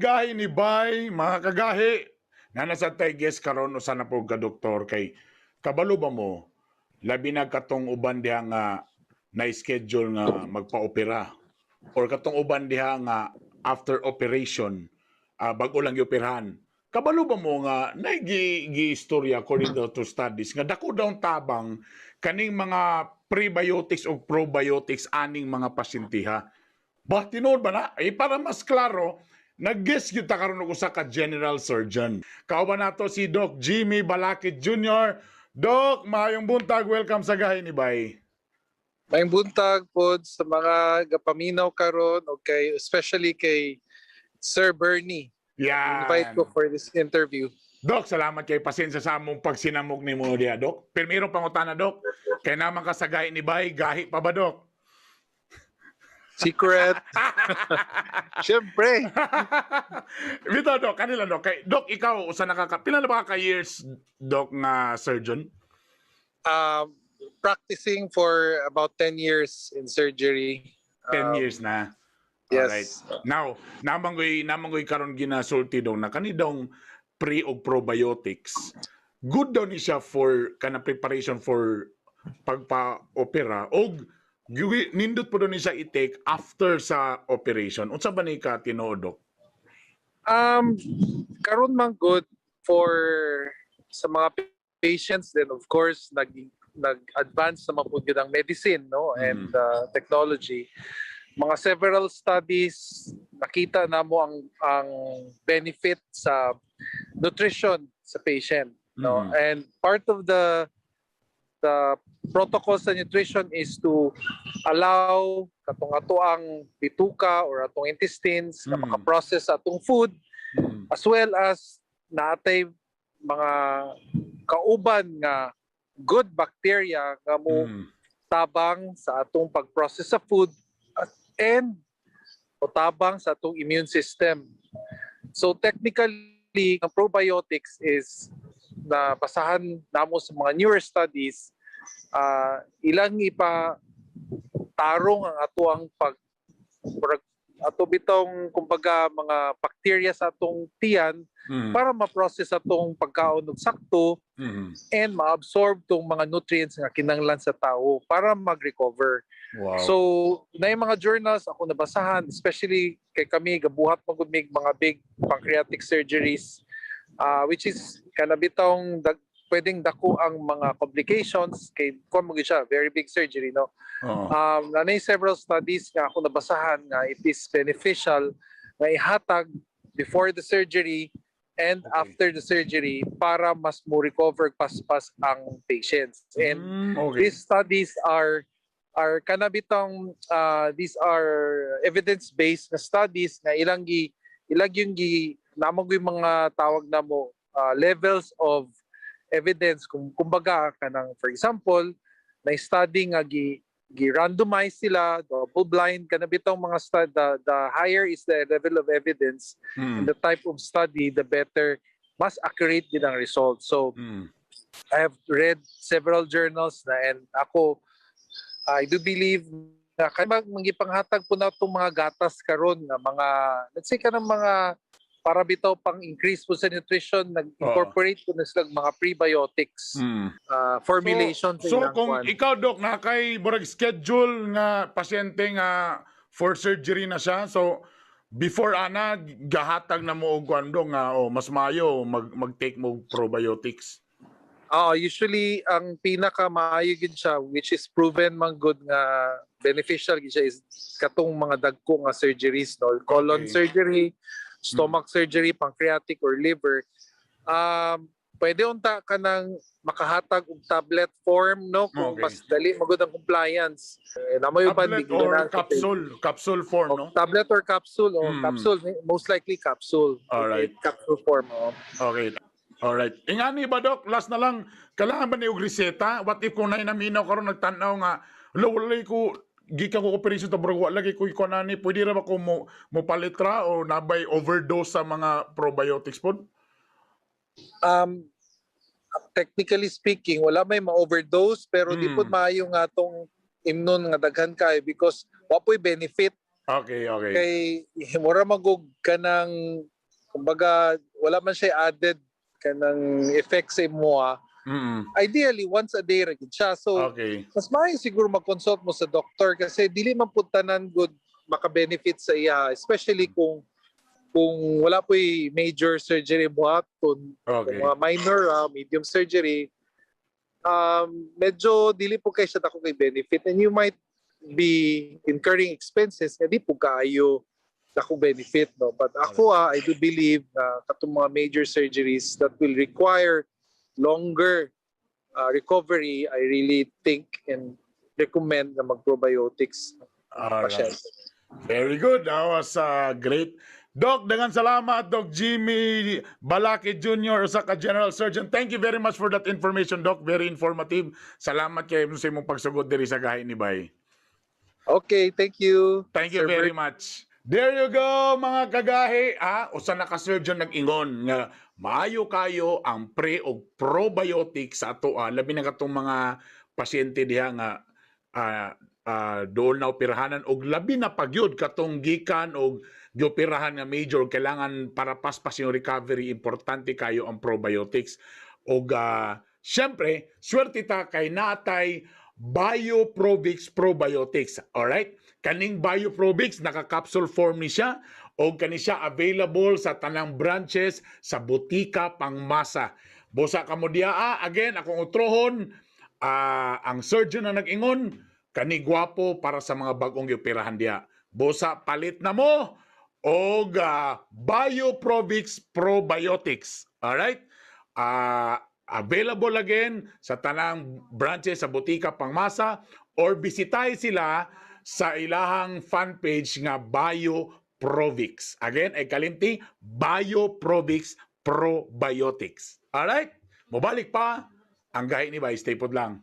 Gahi ni Bay, mga kagahi. Naa na sad tay guest karon, usa na po ka doktor kay kabalo ba mo, labi na katong uban diha nga na-schedule nga magpa-opera or katong uban diha nga after operation, bag-o lang gioperahan. Kabalo ba mo nga naigi gi istorya according to studies nga dako daw ang tabang kaning mga prebiotics o probiotics aning mga pasyente, ha? Ba, tinuod ba na? Eh, para mas klaro, nag-guest kita karon og usa ka general surgeon. Kauban nato si Doc Jimmy Balakit Jr. Doc, maayong buntag. Welcome sa Gahi ni Bay. Maayong buntag pod sa mga gapaminaw karon, okay, especially kay Sir Bernie. Yan. Invite ko for this interview. Doc, salamat kay pasensya sa among pagsinamok nimo diha, Doc. Primero pangutana, Doc. Kay naman ka sa Gahi ni Bay, gahi pa ba, Doc? Secret. Siyempre. Bitaw, Doc, kanila, Doc. Kay, Doc, ikaw, usa na ka, pila na ba ka years, Doc, nga surgeon? Practicing for about 10 years in surgery. 10 years na. Yes. Alright. Now, namanggoy karon ginasulti daw na kani dawng pre og probiotics. Good daw ni siya for kana preparation for pagpa-opera og nindot po daw ni siya i-take after sa operation. Unsa ba ni ka tinuod, Doc? Karon man good for sa mga patients, then of course nag-advance naman po gyud ang medicine, no, and technology. Mga several studies, nakita namo ang benefit sa nutrition sa patient, no, and part of the protocol sa nutrition is to allow katong ato ang bituka or atong intestines na makaprocess sa atong food as well as naatay mga kauban nga good bacteria nga mo tabang sa atong pag-process sa food and o tabang sa atong immune system. So technically, ang probiotics is na basahan namo sa mga newer studies, ilang ipa tarong ang atoang pag murag ato bitong kumbaga mga bacteria sa atong tiyan para ma-process atong pagkaon og sakto and ma-absorb tong mga nutrients nga kinanglan sa tao para mag-recover. So, na yung mga journals ako nabasahan, especially kay kami gabuhat man gud mig mga big pancreatic surgeries, which is kana bitong pwedeng dako ang mga complications kay kuan mo gyud siya, very big surgery, no? Oo. Nanay several studies nga ako nabasahan nga it is beneficial nga ihatag before the surgery and after the surgery para mas mo recover paspas ang patients. And these studies are kana bitong these are evidence-based na studies nga ilang yung gi namang yung mga tawag na mo levels of evidence, kung kumbaga kanang for example na study nga gi randomize sila, double blind, kana bitong mga study, the higher is the level of evidence and the type of study, the better, mas accurate din ang result. So I have read several journals na and ako, I do believe na kay mag mangipanghatag po na itong mga gatas karon nga mga, let's say, kanang mga para bitaw pang increase po sa nutrition, nag-incorporate po na sila mga prebiotics formulation sa So ilang kung kwan. Ikaw, Doc, na kay murag schedule nga pasyente nga for surgery na siya, so before ana gahatag na mo og kuan, Doc, nga oh, mas maayo mag-take mo og probiotics? Oo, usually ang pinaka maayo gid siya, which is proven man good nga beneficial gid siya, is katong mga dagko nga surgeries, no, colon surgery, stomach surgery, pancreatic or liver. Pwede unta ka nang makahatag og tablet form, no, kung mas dali magud ang compliance. Eh, namoy uban Tablet di or ganahan sa capsule form, no? Tablet or capsule, o capsule, most likely capsule. Capsule form, oh. Okay. Alright. Ingani ba, Doc, last na lang, kailangan ba ni og reseta? What if kung naminaw karon nagtan-aw nga, "Wala, wala ko gikan ko operation ta murag wala lagi ko ikuan ani, pwede ra ba ko mo palitra o nabay overdose sa mga probiotics pod?" Technically speaking, wala may ma-overdose, pero di pod maayo nga atong imnon nga daghan kay because wa po'y benefit. Okay. Kay mura magug kanang Kumbaga wala man siya added kanang effect sa imoha. Ideally, once a day ra gid siya. So mas maayo siguro mag-consult mo sa doctor kasi dili man pud tanan good maka-benefit sa iya, especially kung wala po'y major surgery buhaton, kung mga minor, medium surgery, medyo dili po kay siya dako kay benefit and you might be incurring expenses nga di po kaayo dako benefit, no? But ako, I do believe na katong mga major surgeries that will require longer recovery, I really think and recommend na mag-probiotics pasyente. Very good. That was great. Doc, daghang salamat, Doc Jimmy Balaki Jr., usa ka general surgeon. Thank you very much for that information, Doc. Very informative. Salamat kay sa imong pagsugod diri sa Gahi ni Bay. Okay, thank you. Thank you Sir very Bert. Much. There you go, mga kagahi. Ah, usa na ka surgeon nag-ingon nga maayo kayo ang pre og probiotic sa ato, labi na katong mga pasyente diha nga dool na operahanan og labi na pagyud katong gikan og gioperahan nga major, kailangan para paspas yung recovery, importante kayo ang probiotics. Og syempre, swerte ta kay natay Bioprovix Probiotics. Alright? Kaning Bioprovix, naka-capsule form ni siya o kani siya available sa tanang branches sa Botika Pangmasa. Busa kamo diaa, again, akong utrohon, ang surgeon na nag-ingon, kani gwapo para sa mga bagong gioperahan diha. Busa palit na mo og Bioprovix Probiotics. Alright? Available again sa tanang branches sa Botika Pangmasa or bisitahin sila sa ilahang fan page nga Bioprovix. Again, ay kalimti, Bioprovix Probiotics. Alright? Mobalik pa ang Gahi ni Bay. Stay put lang.